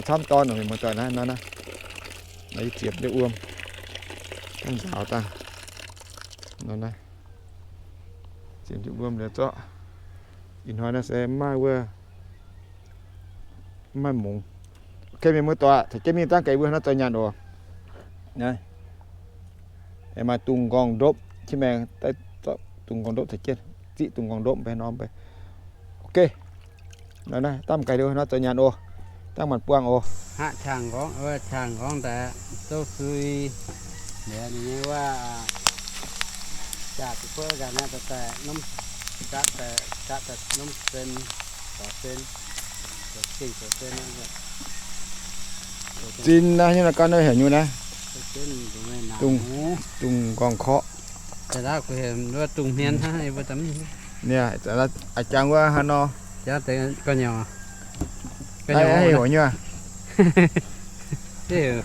Camv dorn nor, mienh muoz-doic naaiv nor naaiv. Naaiv yie ziepc jienv wuom, dangh nzaaux dangh nor naaiv. Ziepc jienv wuom liuz zorqv. Ih hnoi naaiv se maaih wuov, maaih mungz. Ok, mienh muoz-doic, caux jienv mingh dangh ga'naaiv mbuo hnangv nor zoux nyanc oc. Naaiv maaih dungz nqorngv ndopv, qiex maengx daaih zorqv dungz nqorngv ndopv caux jienv, ziqv dungz nqorngv ndopv mv bei norm mv bei. Ok. Naaiv dangh ga'naaiv mbuo hnangv nor zoux nyanc oc. Dangh maanc buangh oc. Aqv, qangx nqorngv, qangx nqorngv daaih zouv sui. Liuz ninh nyei wuov, jaax zuqc kuov ganh naaiv daaih, daaih, daaih norm sen, zoux sen, zoux gengh zoux sen. Zinh naaiv nyungc naaiv gan naaiv heuc nyungc naaiv. Dungz nqorngv korqv. Niaa, a'jangx wuov haaix nor. Naaiv heuc nyungc. Yie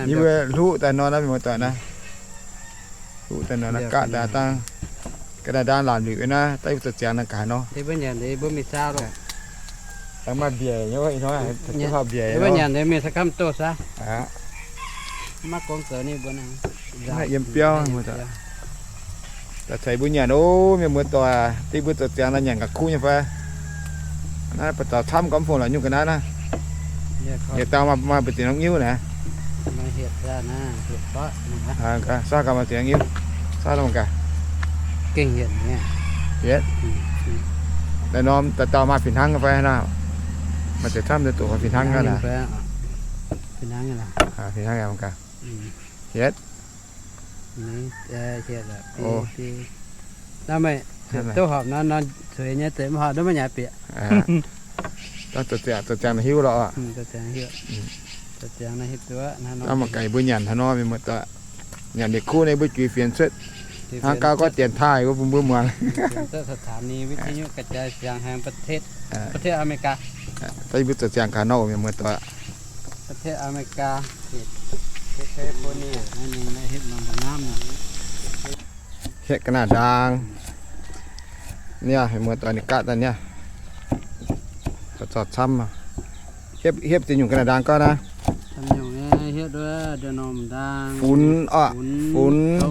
mbuo hluqv daaih nor naaiv, mienh muoz-doic naaiv. Hluqv daaih nor naaiv gaqv daaih dangh, ga'naaiv ndaang laamc liuc naaiv, daaih yie mbuo zoux ziangx naaiv gaax nor. Dangh maaih mbiaec, mbiaec. Maaih yiem biauv. Daaih caux mbuo nyanc oc, mienh muoz-doic, daaih mbuo zoux ziangx naaiv nyanc ga'kuv nyei fai? Naaiv baac zaux camv gormx fungc lorqc nyungc ga'naaiv naaiv. Yietc dauh maaih mbu'ziex norm nyiuv naaiv. Saav gaax maaih ziex norm nyiuv. Saav longx gaax. Hietv. Daaih norm daaih dauh maaih fih hnangv fai naaiv? Maaih ziex camv daaih doqc fih hnangv gaax naaiv. Fih hnangv gaax. Hietv. Naaiv meih, duqv horpc nor, nor cueix nyei, zeiz mv horpc nor maiv nyaaic bieqc. Dangh zoux ziangx, zoux ziangx naaiv hiuv lorqc. Dangh mangc gaax mbuo nyanc haaix nor, mienh muoz-doic. Nyanc liuz kuv naaiv mbuo juix fienx cuotv. Hnangv gauh gorngv dienx taaih wuov bun mbuo muangx. Daaih mbuo zoux ziangx gaax nor, mienh muoz-doic. Hietv ga'naaiv ndaang. Niaa, mienh muoz-doic, ninh gaqv daaih niaa. Zorqv camv. Hietv, hietv ziex nyungc ga'naaiv ndaang gorngv naaiv. Funx oc, funx,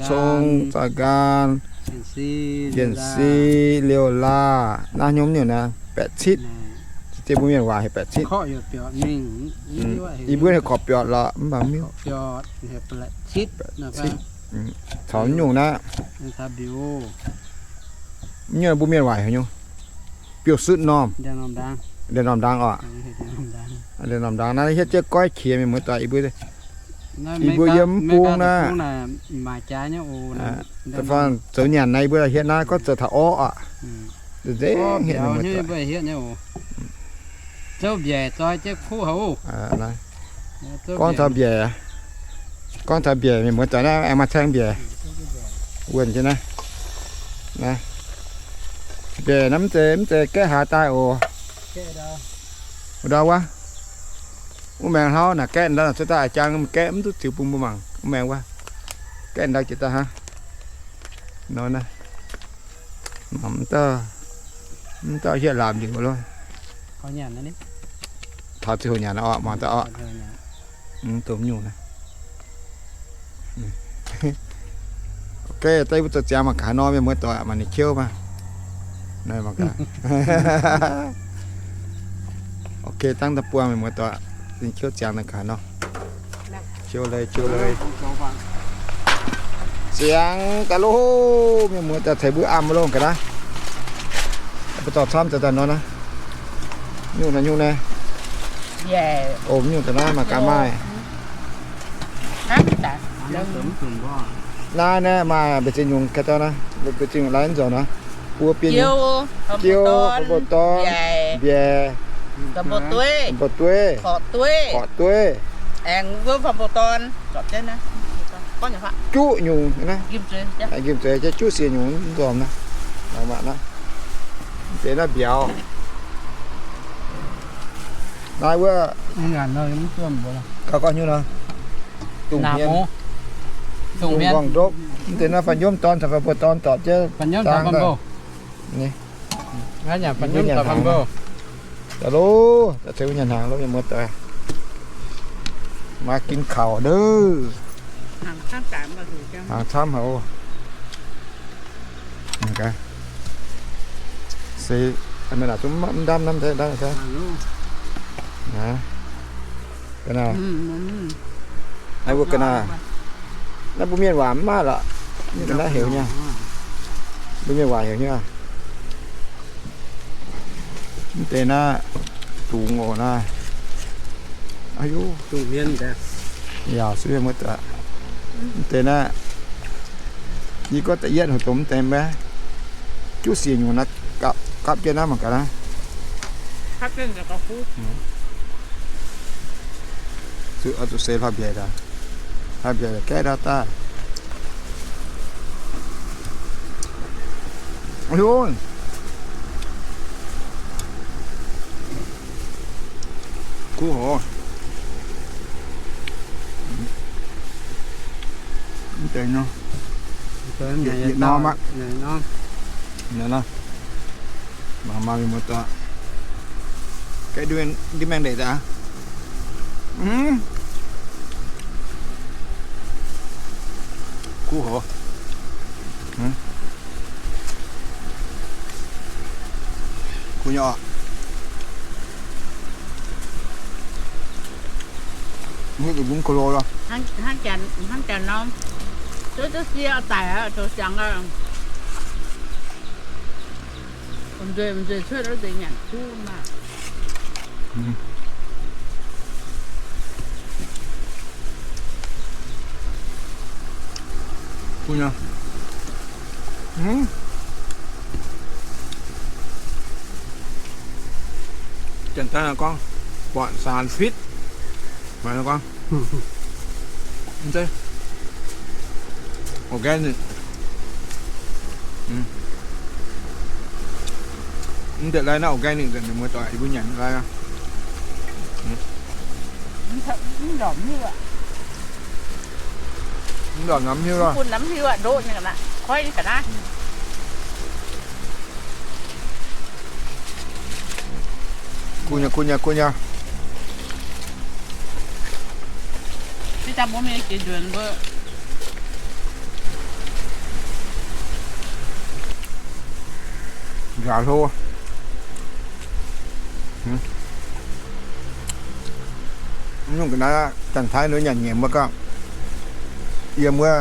cong, zaanc nqaang, yienc si, liouh laah, naaiv hnyouv nyungc naaiv, baeqc citv. Deix mbuo mienh waac heuc baeqc citv. Yie mbuo heuc korqv biortc lorqc, mv baac mv, caux nyungc naaiv. Nyungc mbuo mienh waac heuc nyungc, biouv-sutv normh. Ndiangx-normh ndaang oc. Ndiangx-normh ndaang naaiv hietv jienv goiv qiex mienh muoz-doic, yie mbuo, yie mbuo yiem mv bung naaiv. Da'faanh zoux nyanc naaiv yie mbuo hietv naaiv gorngv zoux taux orv aqv. Nzengc hietv mienh muoz-doic. Gorngv taux mbiaec, gorngv taux mbiaec mienh muoz-doic naaiv aengx maaih caeng mbiaec. Wuonh jienv naaiv. Mbiaec naaiv mv zeiz, mv zeiz gaeqv haaix daaih oc. Wuov ndau wuov, wuov maengx hlauv naaic gaeqv ndau cuotv daaih, a'jang gaeqv mv duqv ziux bun mbuo mangc. Wuov maengx wuov, gaeqv ndau jiex daaih hnangv nor naaiv. Mv dauh, mv dauh hietv laamc liuz loh. Taux ziangh hoc nyanc oc, mangc daaih oc. Dongh nyungc naaiv. Ok, daaih mbuo zoux ziangx mangc gaax nor, mienh muoz-doic, mangc ninh kiouv maah. Ok, dangh daaih buangh mienh muoz-doic, ninh kiouv ziangx naaic gaax nor. Ziangx gaax loh, mienh muoz-doic, ceix mbuo amh loh ga'naaiv. Mbuo dorh camv zoux daaih nor naaiv. Nyungc naaiv, nyungc naaiv. Om nyungc ga'naaiv mangc gaax maaih. Naaiv naaiv maaih mbu'ziex nyungc ga'naaiv, mbu'ziex nyungc lai nzorc nor. Buo biei nyungc. Jiou, bou dorn, mbiaec, bou dueiv, korqv dueiv, juqv nyungc, nqimh zueiz juqv siec nyungc nzormc naaiv. Deix naaiv mbiauz. Naaiv wuov, gauh gorngv nyungc nor, dungz hmien, dungz nqorngv ndopv. Mv deix naaiv fanh nyiomv dorn caux fanh mbuo dorn zorpc jienv dang daaih. Ni, fanh nyiomv dorn fanh mbuo. Daaih loh, daaih tengx mbuo nyanc hnaangx loh, mienh muoz-doic. Maa gin kaux ndouh. Hnaangx camv haic oc. Se, mv ndamv, ndamv, ndamv, ndamv. Ga'naaiv. Naaiv mbuo ga'naaiv. Naaiv mbuo mienh waac mv maaih lorqc. Ga'naaiv heuc nyei. Mbuo mienh waac heuc nyei. Mv deix naaiv dungz oc naaiv. Yaac suiv muoz-doic. Mv deix naaiv, yie gorngv da'yietv hoc dongh mv deix mbaeqv. Juqv siec nyungc naaiv gapv jienv naaiv mangc gaax naaiv. Zuqc se hlauv mbiaec, hlauv mbiaec gaeqv ndau daaih. Kuv hoc. Mv deix nor, yietc norm aqv. Mangc maah mienh muoz-doic. Gaeqv ndiev maengh ndeic daaih. Kuv hoc. Kuv nyei oc. Mv bung ko lo lorh. Hnangv janx norm, duqv duqv sie daic, zoux siangx. Nzueic nzueic cuotv wuov deix nyanc kuv maah. Janx-Taiv gorngv ปลอดสารพิษ mv zeiz organic. Mv deix lai naaiv organic, mienh muoz-doic, yie mbuo nyanc lai. Mv ndorpc mv hiuv. Kuv nyei, kuv nyei, kuv nyei. Nziaaux hlo. Mv nyungc ga'naaiv Janx-Taiv ninh nyanc nyei mv gorngv, yiem wuov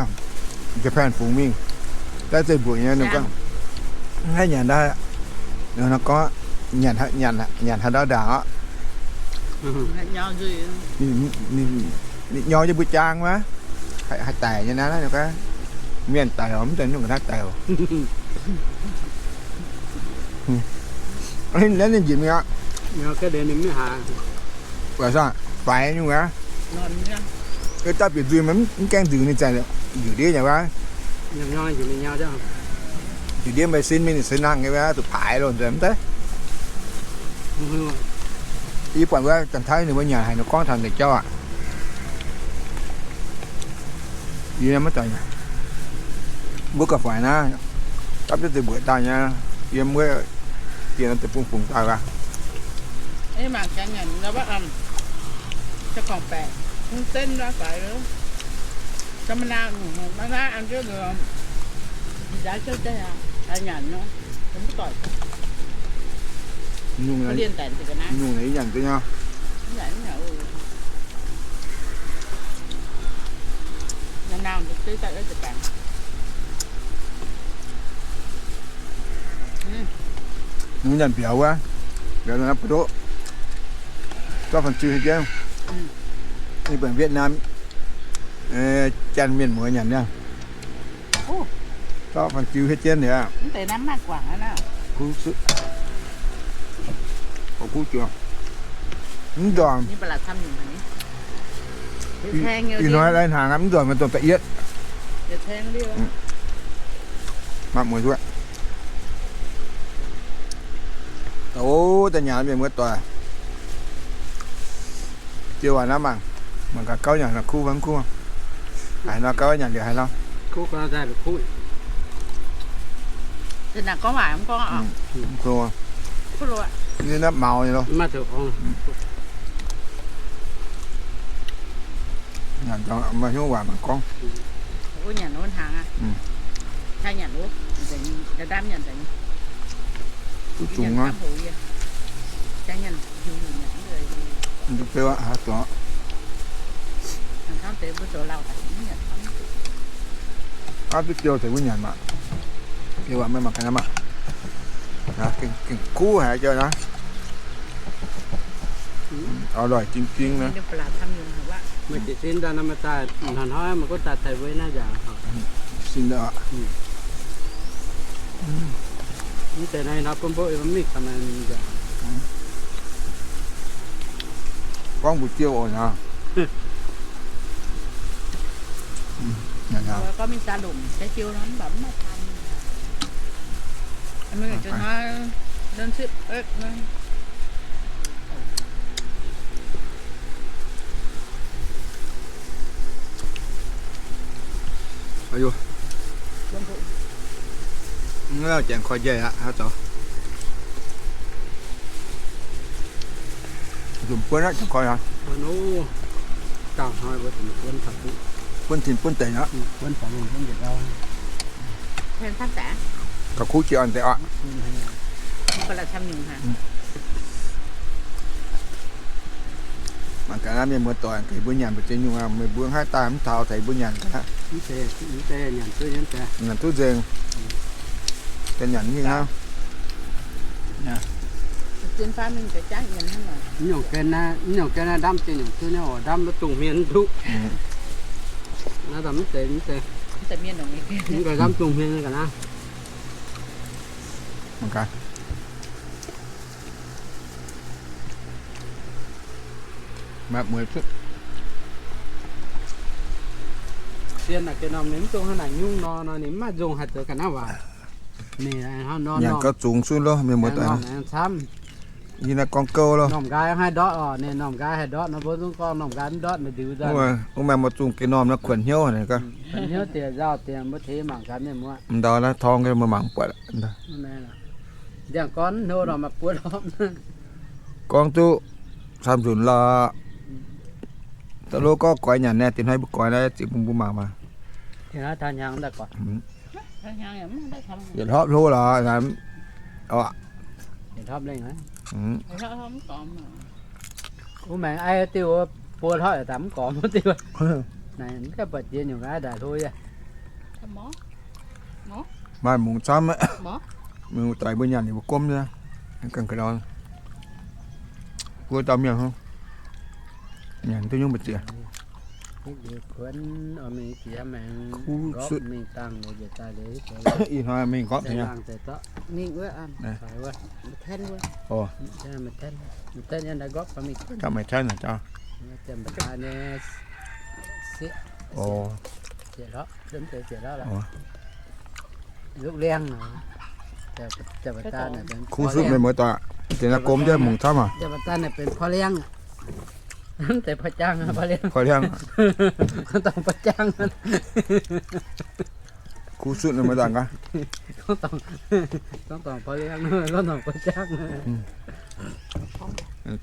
Japan fungx mingh, daaih zeiv mbuoqc nyei ninh gorngv, mv haih nyanc daaih. Ninh gorngv nyanc haaix ndau ndaangc orqc. Ninh nyau jienv mbuo jaang wuov, haih daic nyei naaiv, mienh daic oc, mv zeiz nyungc ga'naaiv daic oc. Naaiv ninh njiec mingh aqv. Faix nyungc aqv. Dauh bieqc nzuih maiv gaengh nzunc ninh zanc njiec ndiev nyei wuov. Njiec ndiev maaih sin mingh ninh sin nangh nyei wuov, zuqc paaix loh nzengc mv deix. Yie buatc wuov Janx-Taiv ninh mbuo nyanc haic, ninh gorngv taux ninh jauv aqv. Yie maiv daaih nyanc. Mbuo gauh faix naaiv, gapv jienv deix mbuoqc daaih nyei, yiem wuov diex deic-bung fungx daaih aqv. Nyungc naaiv nyanc duqv nyei. Nyanc biaux wuov, biaux naaiv buoz-ndoqv, zorqv fun-ziu jienv. Ninh buatc Vietnam, Janx mienh muoz nyanc nyei. Zorqv fun-ziu hietv jienv liuz, mv nzormc. Ih hnoi lai hnaangx mv nzormc, dongh da'yietv. Maa mueiz zuqv. O, da'nyeic mienh muoz-doic. Jiez waac naaiv mangc, mangc gaax gauv nyanc kuv fai mv kuv. Haaix nor gauv nyanc liuz haaix nor. Ninh naaiv maux nyei lo. Maaih hnyouv waac mangc gorngv. Wuov nyanc wuov hnaangx aqv. Duqv zungx aqv. Aav duqv diou tengx wuov nyanc maah. Diou aqv, maiv mangc gaax naaiv maah. Gengh kuv haic jienv naaiv. อร่อยจริงๆ นะ Sin daaih, mv deix naaiv nor bun mbuo mingh ga'naaiv nzengc. Gorngv mbu'diouh oc naaiv. Gorngv mingh saa lomc sai jiou nor mv baac mv maaih camv. Janx koi njaih aqv, haaix zoux? Nzunc buonv aqv, janx koi aqv. Buonv tin buonv deic aqv. Gauh kuv jiex deix aqv. Mangc gaax naaiv mienh muoz-doic, gaax mbuo nyanc mbu'ziex nyungc aqv, meih mbuo haih daaih mv taux, taux mbuo nyanc gaax. Nyanc duqv nzengc. Ga'nyanc mingh hnangv. Mv nyungc gen naaiv ndamv zinh nyungc duqv nyei oc, ndamv maiv dungx hmien duqv. Naaiv mv zeiz, mv zeiz, mv zeiz ndamv dungx hmien ga'naaiv. Mienh naaic gengh norm ninh mv dungx hnangv naaic nyungc nor, nor ninh mv maaih nzungh haih zoux ga'naaiv waac. Ninh nyanc gauh zungx sun loh, mienh muoz-doic. Yie naaiv gorngv gouv loh. Normh nqaai haih ndortv oc, ninh normh nqaai haih ndortv nor, mbuo zungv gorngv normh nqaai mv ndortv ninh ndiux daaih. Wuov maaih mbuo zungh geh normh naaiv kuonx hnyouv haic gaax. Kuonx hnyouv diex nzauh diex mbuo teix mangc gaax mienh muoz. M'ndau naaiv torngv mbuo mangc buatc. Ndiangx-gorn hlo nor maaih buo lorpc. Gorngv duqv camv nzunc lorqc. Da'lov gorngv goix nyanc naaiv, diex hnoi mbuo goix naaiv ziex bung mbuo mangc maah. Yietc hlopv hlo lorqc. Wuov maengx aiv diuh buo hlopv daaih mv gormx diuh. Naaiv mv gaengh buatc jiex nyungc aiv ndaaih hlo yaac. Maaih mungz camv, mienh muoz-doic mbuo nyanc ninh mbuo gomv nyei. Buo dauh mienh nyanc duqv nyungc mbu'ziex. Kuv sutv. Ih hnoi mingh nqorpv tengx. Kuv sutv mienh muoz-doic, deix naaiv gomv jienv mungz camv aqv. Porv liangv. Kuv sutv mienh muoz-doic gaax.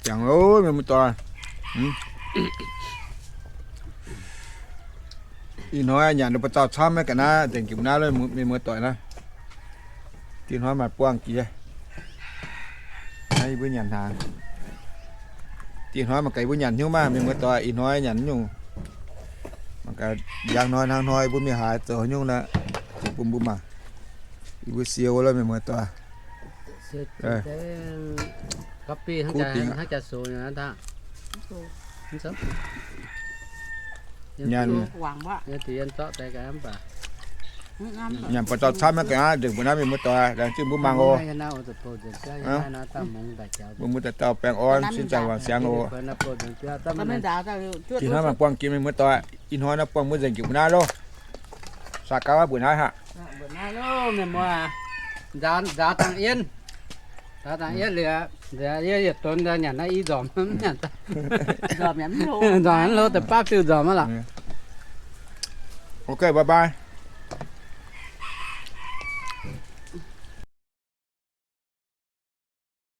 Jangx loh mienh muoz-doic. Ih hnoi nyanc ninh mbuo dauh camv maiv ga'naaiv nzengc jiex naaiv loh mienh muoz-doic naaiv. Diex hnoi maaih buangh jiex. Naaiv yie mbuo nyanc hnaangx. Diex hnoi mangc gaax yie mbuo nyanc hnyouv maah, mienh muoz-doic, ih hnoi nyanc nyungc. Mangc gaax njang hnoi hnangv hnoi mbuo mingh haaix zoux nyungc naaiv, bun mbuo mangc. Yie mbuo siou loh mienh muoz-doic. Nyanc, nyanc buatc dauh camv maiv ga'naaiv nzengc mbuo naaiv mienh muoz-doic, laengz zingh mbuo mangc oc. Mbuo mbuo dauh dauh baengh orn, sin zaangc wangc siangx oc. Diex hnoi mangc buangh jiex mienh muoz-doic, ih hnoi naaiv buangh mbuo nzengc jiex mbuo naaiv loh. Saa gaax mbuoqc naaiv haic. Nzaaux dangh yienv, nzaaux dangh yienv liuz, yietc donx nyanc naaiv i nzormc, nzormc hlo deix baav diuh nzormc aqv lorqc. Ok, bye bye.